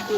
Kab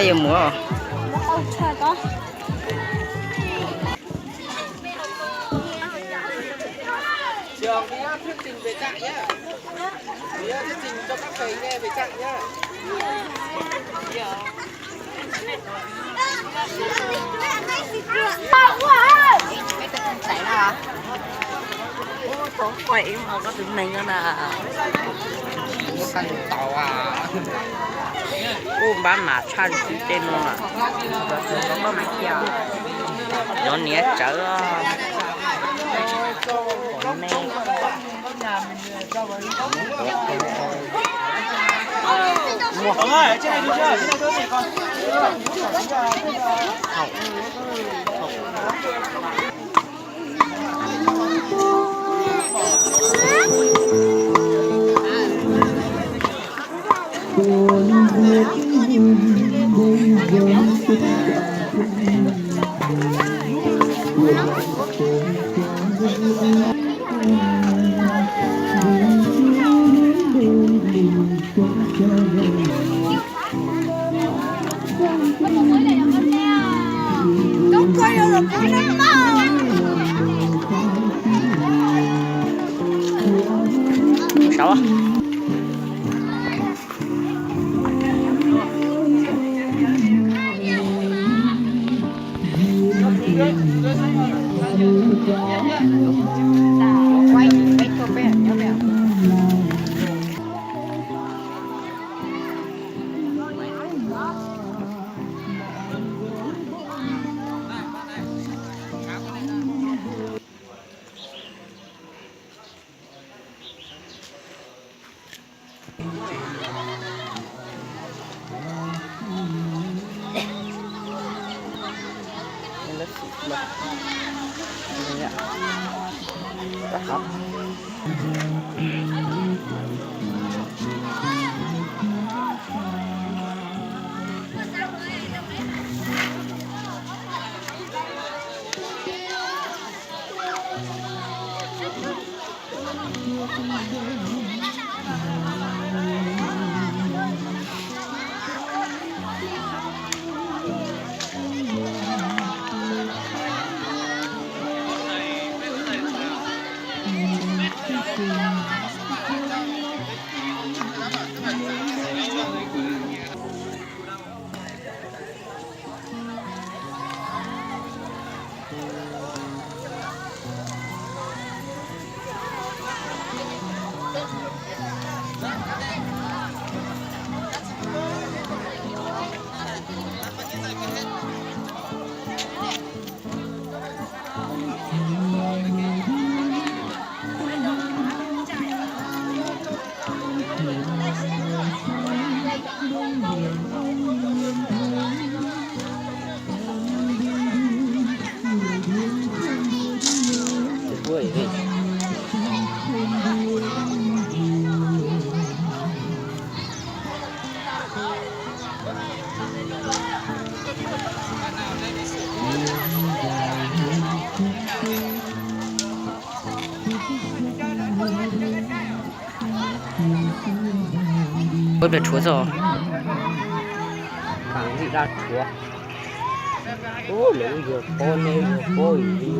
yuav mus. Trường thì thuyết trình về trại nhá. Thì thuyết trình cho các thầy nghe về trại nhá. Ub, tau quaj ib hmo koj tus neeg no na. Ub, npab mas tshaj li tib tej no na. Cov niam tsawv. Ua pliag rhuav txog. Mas ntxim dab rhuav. Ub, lawv lub yuag pob neb yuag pob li.